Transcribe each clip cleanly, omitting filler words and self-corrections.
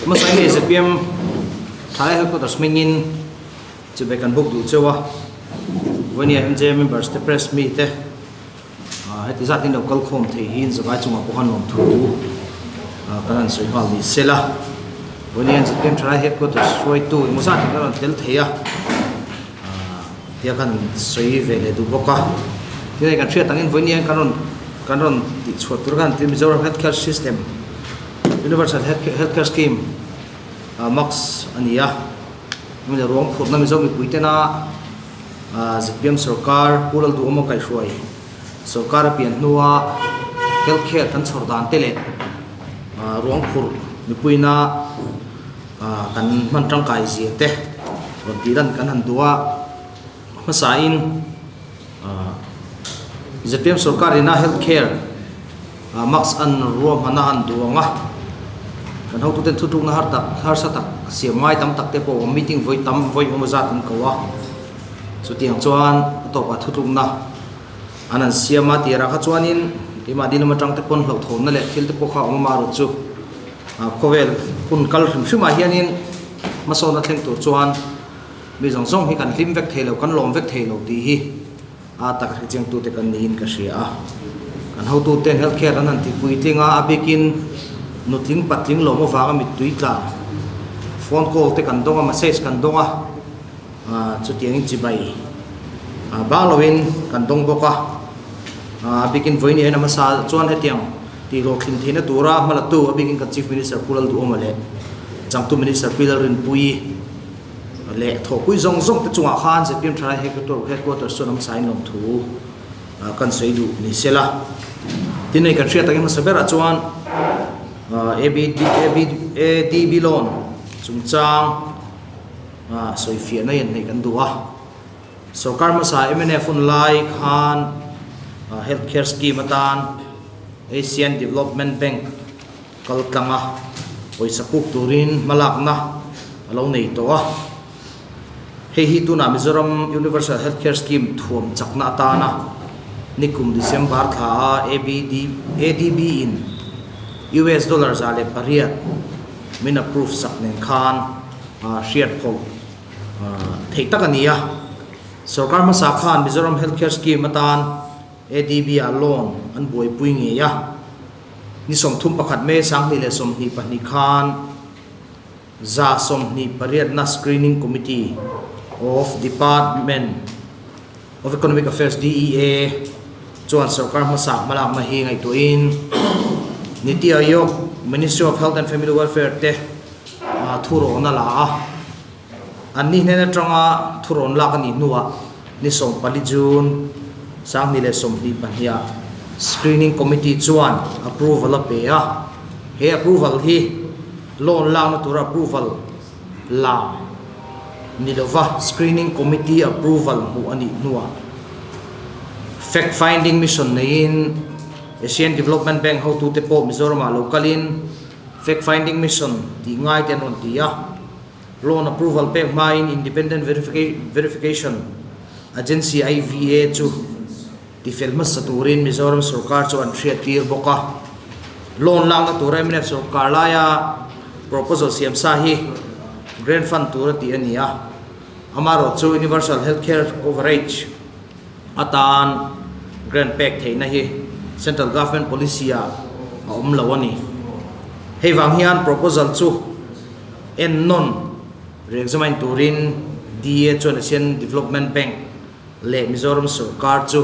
Hmasa hi zpm Thalai Headquarters hmingin chibai kan buk duh cheu a, Vawnia MJ members te press mi te heti zat in lo kal khawm thei hi in zavai chungah pawh khan nuam thu kan han sawi nghal ni se la. Vawnia zpm Thalai Headquarters hruaitu engmaw zat in kan rawn tel thei a, tia kan sawi ve leh duh bawk a. Tin hei kan hriat angin Vawnia kan rawn kan rawn tihchhuah tur khan Mizoram Healthcare System Universal Healthcare Scheme max a ni a, hemi ruang phurhna Mizo mipui tena zpm sorkar Pu Lalduhawma kaihhruai sorkar a pian hnua health care kan chhawr dan te leh ruang phurh mipuina kan hman tangkai zia te rawn tih lan kan han duh a, hmasain zpm sorkar ina health care Max an ruahman a han duang a, kan hotuten thutlukna har tak harsa tak siam ngai tam tak te pawh awm meeting vawi tam vawi engemaw zat an ko a, chutiang chuan a tawpah thutlukna an han siam a tirah kha chuanin keimah dil lam atang te pawn hlauhthawnna leh thil te pawh kha a awm a marawh chu khawvel hun kal hrim hrimah hianin hmasawnna thleng tur chuan mi zawng zawng hi kan hlim vek thei lo kan lawm vek thei lo tih hi A tak hrechiangtute kan niin ka hria a. Kan hotuten health care an han ti puitling a, a bikin nutling patling lawm avanga mittui tla phone call te kan dawng a, message kan dawng a, chutiangin chibai bang loin kan dawng bawk a. A bikin vawiin en a hmasa chuan hetiang tihhlawhthlin theihna tura hmalatu a bikin kan Chief Minister Pu Lalduhawma leh Changtu Minister Pi Lalrinpuii leh thawhpui zawng zawng te chungah khan zpm Thalai Headquarters chuan awm sain lawmthu kan sawi duh ni se la. Tin hei kan hriat takin hmasa berah chuan ADB loan chungchang sawi fiahna hian hei kan duh a. Sorkar hmasa mnf hun lai khan Health Care Scheme atan Asian Development Bank Kal tlanga pawisa puk turin hmalakna a lo nei tawh a. Hei hi tunah Mizoram Universal Health Care Scheme thuam chakna atana nikum December thla a ABD ADB in US dollar 108 min approve sak nen khan hriat phawlh theih tak a ni a. Sorkar hmasa khan Mizoram Health Care Scheme atan ADB ah loan an buaipui ngei a. Ni 31 May 2022 khan 28na Screening Committee of Department of Economic Affairs, DEA, chuan sorkar hmasa hmalakna hi ngaihtuahin Niti Aayog, Ministry of Health and Family Welfare te thurawn a la a. Anni hnen atanga thurawn lak a nih hnuah ni 14 June 2022 ah Screening Committee chuan approval a pe a, he approval hi loan lakna tura approval la ni lova Screening Committee approval hmuh a nih hnuah Fact Finding Mission neiin Asian Development Bank hotute pawh Mizoramah lo kalin Fact Finding Mission tih ngai te an rawn ti a. Loan approval pek hmain Independent Verification Agency, IVA, chu tifel hmasa turin Mizoram sorkar chu an hriattir bawk a. Loan lakna tura mnf sorkar laia proposal siam sa hi grant fund tura tih a ni a. Amaherawhchu chu Universal Health Care Coverage atan grant pek theihna hi Central Government policy ah a awm lo a ni. Hei vang hian proposal chu En nawn re-examine turin DA chuan Asian Development Bank leh Mizoram sawrkar chu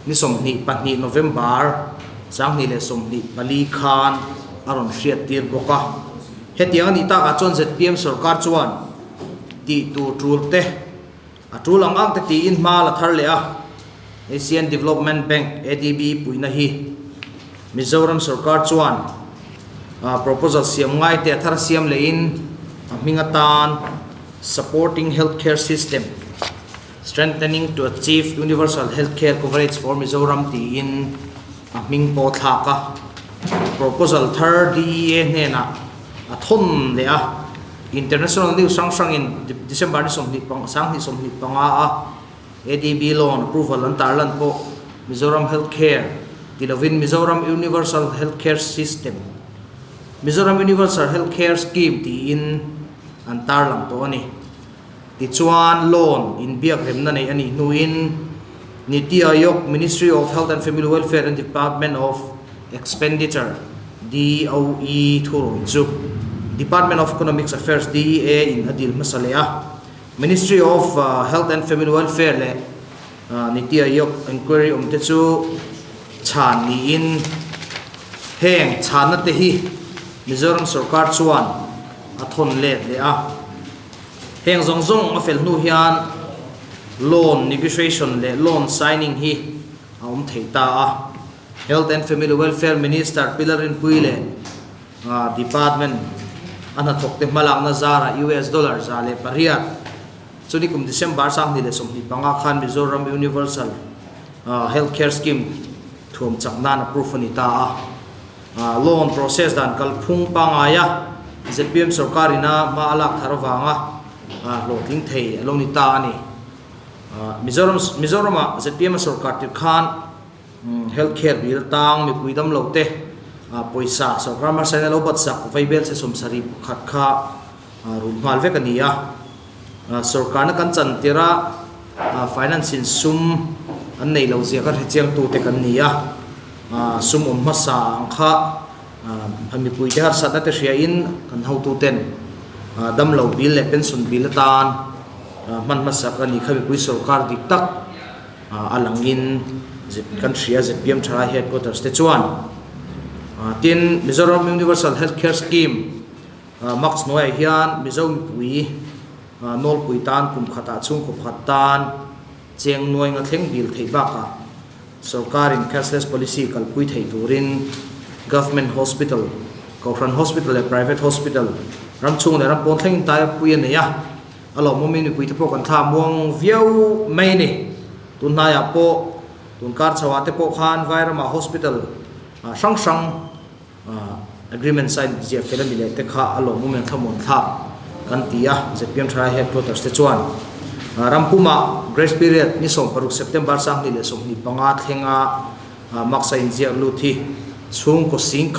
ni 22 November 2024 khan a rawn hriattir bawk a. Hetiang a nih takah chuan zpm sawrkar chuan tih tur tul te a tul ang ang te tiin hma la thar leh a. Asian Development Bank, ADB, puihna hi Mizoram sawrkar chuan proposal siam ngai te a thar siam lehin a hming atan Supporting Healthcare System, Strengthening to Achieve Universal Healthcare Coverage for Mizoram tiin a hming pawh thlak a. Proposal thar DEA hnenah a thawn leh a. International news hrang hrangin December ni 20 25 a ADB loan approval an tarlan pawh Mizoram Health Care ti lovin Mizoram Universal Health Care System. Mizoram Universal Health Care Scheme tiin an tarlang tawh a ni. Tichuan, loan inbiak remna neih a nih hnuin Niti Aayog, Ministry of Health and Family Welfare and Department of Expenditure, DOE, thurawn chu Department of Economics Affairs, DEA, in a dil hmasa leh a. Ministry of Health and Family Welfare leh Niti Aayog enquiry awmte chu chhan niin heng chhanna te hi Mizoram sorkar chuan a thawn let leh a. Heng zawng zawng a fel hnu hian loan negotiation leh loan signing hi a awm thei ta a. Health and Family Welfare Minister Pi Lalrinpuii leh Department a hnathawkte hmalakna zarah US dollar 108 chuni kum December 2025 khan Mizoram Universal Health Care Scheme thuam chak nan approve a ni ta a. Loan process dan kalphung pangaia zpm sorkarina hma a lak thar avanga hlawhtling thei a lo ni ta a ni. Mizoram Mizorama zpm a sorkar tir khan health care bill tang mipui dam lo te pawisa sorkar hmasain a lo bat sak vaibel che 71 kha rul nghal vek a ni a. Sorkarna kan chan tirah finance in sum an nei lo zia kha hrechiang tute kan ni a, sum awm hmasa ang kha mipuite harsatna te hria in kan hotuten damlo bill leh pension bill atan hman hmasak a ni kha mipui sorkar dik tak a langin kan hria zpm thalai headquarters te chuan. Tin, Mizoram Universal Health Care Scheme Max hnuaiah hian Mizo mipui nawlpui tan kum khatah chhungkaw pakhat tan cheng nuai nga thleng dil theih bakah sorkarin cashless policy kalpui thei turin Government Hospital, Kohhran Hospital leh Private Hospital ram chhung leh ram pawn thlengin tai a pui a nei a, a lawmawmin mipuite pawh kan thla muang viau mai a ni. Tun hnaiah pawh tun kar chhoah te pawh khan Vairama Hospital hrang hrang Agreement sign ziah fel a ni leh te kha a lawmawm em thlamuan thlak kan ti a, zpm Thalai Headquarters te chuan rampuma grace period ni 16 September 2025 thlenga marks a inziak lut hi chhungkaw 10,000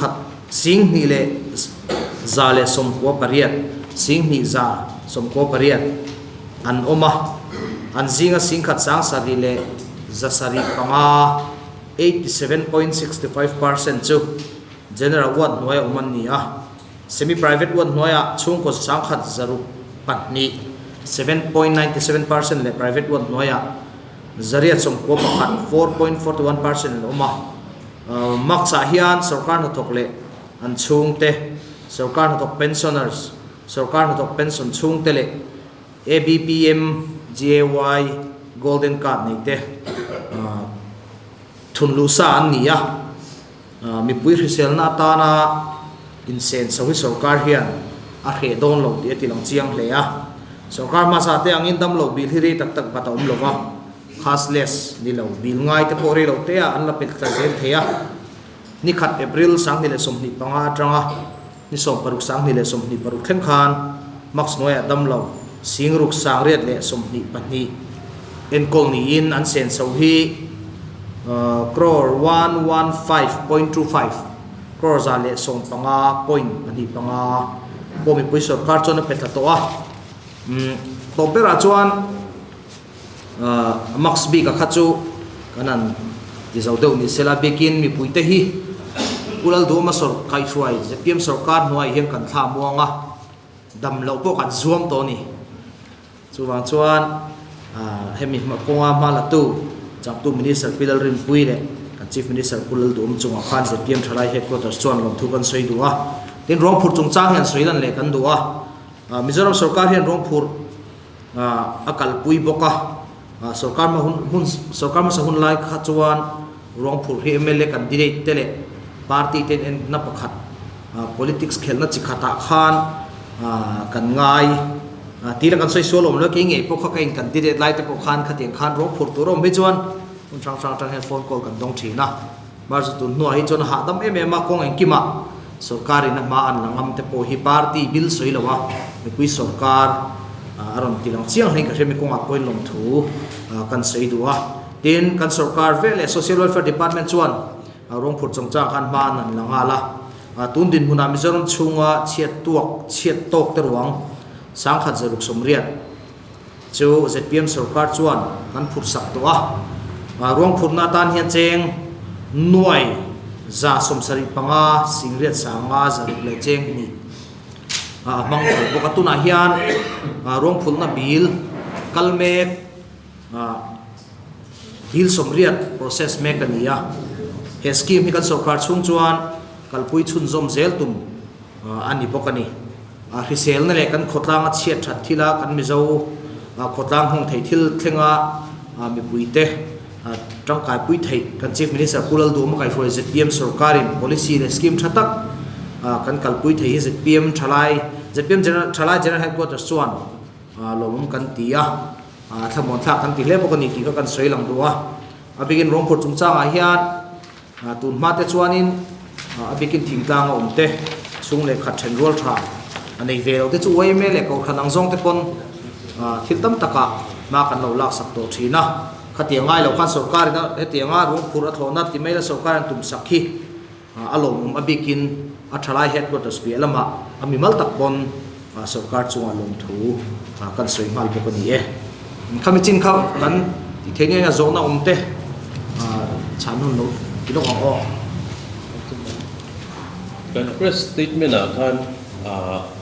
1,198 1,198 an awm a, an zinga 1,007,705 87.65% chu General ward hnuaia awm an ni a, Semi-Private ward hnuaia chhungkaw 1,602, 7.97% leh Private ward hnuaia 891, 4.41% an awm a. Marks-ah hian sorkar hnathawk leh an chhungte, sorkar hnathawk pensioners, sorkar hnathawk pension chhungte leh ABPM, GAY, Golden Card nei te thun luh sa an ni a, mipui hriselna atana insen chho hi sorkar hian a hreh dawn lo tih a ti lang chiang hle a. Sorkar hmasa te angin damlo bil hi rei tak tak bat a awm lo va, cashless ni lo bil ngai te pawh rei lo te ah an la pet tla zel thei a. Ni khat April 2025 atanga Ni 16 2026 thleng khan Max hnuaiah damlo singruk 822 enkawl niin an senso hi crore 115.25, crore 115 point pahnih panga, pawh mipui sorkar chuan a pe thla tawh a. Tawp berah chuan Max bik a kha chu kan han ti zo deuh ni sela bikin mipuite hi Pu Lalduhawma sawr kaihhruai zpm sorkar hnuaiah hian kan thla muang a, dam loh pawh kan zuam tawh a ni. Chuvang chuan hemi kawnga hma latu changtu Minister Pi Lalrinpuii leh kan Chief Minister Pu Lalduhawm chungah khan zpm thalai headquarters chuan lawmthu kan sawi duh a. Tin, ruangphur chungchang hian sawi lan leh kan duh a. Mizoram sorkar hian ruangphur a kalpui bawk a, sorkar hma hun hun sorkar hmasa hun lai kha chuan ruangphur hi mla candidate te leh party ten entna pakhat politics khelhna chi khatah khan kan ngai tih la kan sawi sual awm lo kei ngei pawh kha ka in candidate lai te pawh khan khatiang khan ruangphur tur a awm hi chuan hun hrang hrang atang hian phone call kan dawng thin a. Hmarcha tun hnuah hi chuan a hahdam em em a, kawng engkimah sorkarin a hma an la ngam te pawh hi party bill sawi lo a, mipui sorkar a rawn ti lang chiang hlein ka hria mi kawngah pawhin lawmthu kan sawi duh a. Tin, kan sorkar ve leh Social Welfare Department chuan ruangphur chungchang khan hma an la nghal a. Tun dinhmunah Mizoram chhunga chhiat tuak chhiat tawk te ruang 1680 chu zpm sorkar chuan kan phurhsak tawh a. Ruang phurhna atan hian cheng nuai 75 8 5 6 leh cheng hnih a hmang tawh bawk a. Tunah hian ruang phurhna bil kal mek Bill 80 process mek a ni a, he scheme hi kan sorkar chhung chuan kalpui chhunzawm zel tum a ni bawk a ni. Hriselna leh kan khawtlanga chhiat that thila kan Mizo khawtlang hawng thei thil thlenga mipuite tangkaipui theih kan Chief Minister Pu Lalduhawma kaihruai zpm sorkarin policy leh scheme tha tak kan kalpui thei hi zpm thalai zpm thalai General Headquarters chuan lawmawm kan ti a. Thlamuan thlak kan ti hle bawk a ni tih kha kan sawi lang duh a. A bikin Rawngphur chungchangah hian tun hma te chuanin a bikin thingtlang a awm te, chhung leh khat then rual tha a nei ve lo te chu yma leh Kohhran ang zawng te pawn thil tam takah hma kan lo laksak tawh thin a. Khatiang ngai lo khan sorkarin hetianga Rawngphur a thlawhna ti mai la sorkarin tumsak hi A lawmawm a bikin a thalai headquarters piah lamah a mimal tak pawn sorkar chungah lawmthu kan sawi nghal bawk a ni e. Khami chin kha kan tih theih ngei a zawhna awm te chhan hun lo ti lawk ang aw. Kan press statement ah khan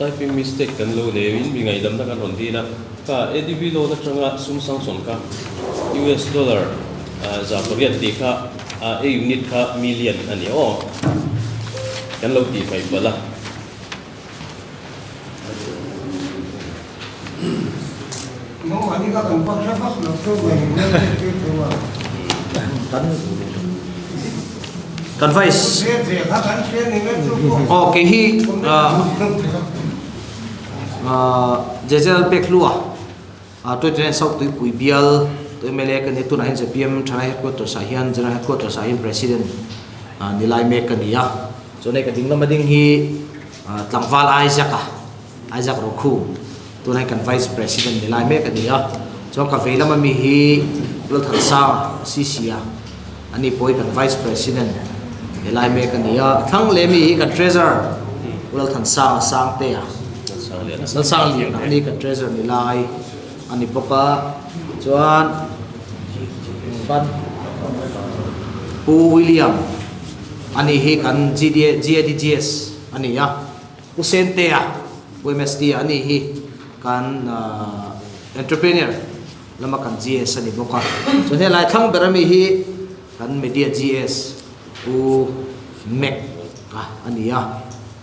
typing mistake kan lo nei in mi ngaihdamna kan rawn dil a, kha ADB loan atanga sum sanction kha US dollar 800 tih kha A a unit kha million a ni aw. Kan lo tih hmaih palh a. Kan vice aw kei hi Jezel Pekhlua. Tawite South Tuipui bial tu mla ka ni a, tunah hian zpm Thalai Headquarters ah hian General Headquarters ah hian President ni lai mek ka ni a, chuan hei ka ding lama ding hi tlangval Isaac a, Isaac Rokhum tunah hian kan Vice President ni lai mek a ni a, chuan ka vei lama mi hi Lalthansanga CC a, ani pawh hi kan Vice President ni lai mek a ni a, a thlang leh mi hi kan Treasurer Lalthansanga Sangtea. Lalsangliana a ni kan treasure ni lai a ni bawk a chuan Pu William a ni hi kan GDA GADGS a ni a Pu Sentea Pu MST a ni hi kan entrepreneur lama kan GS a ni bawk a chuan helai thlang ber ami hi kan media GS Pu Mac a ni a.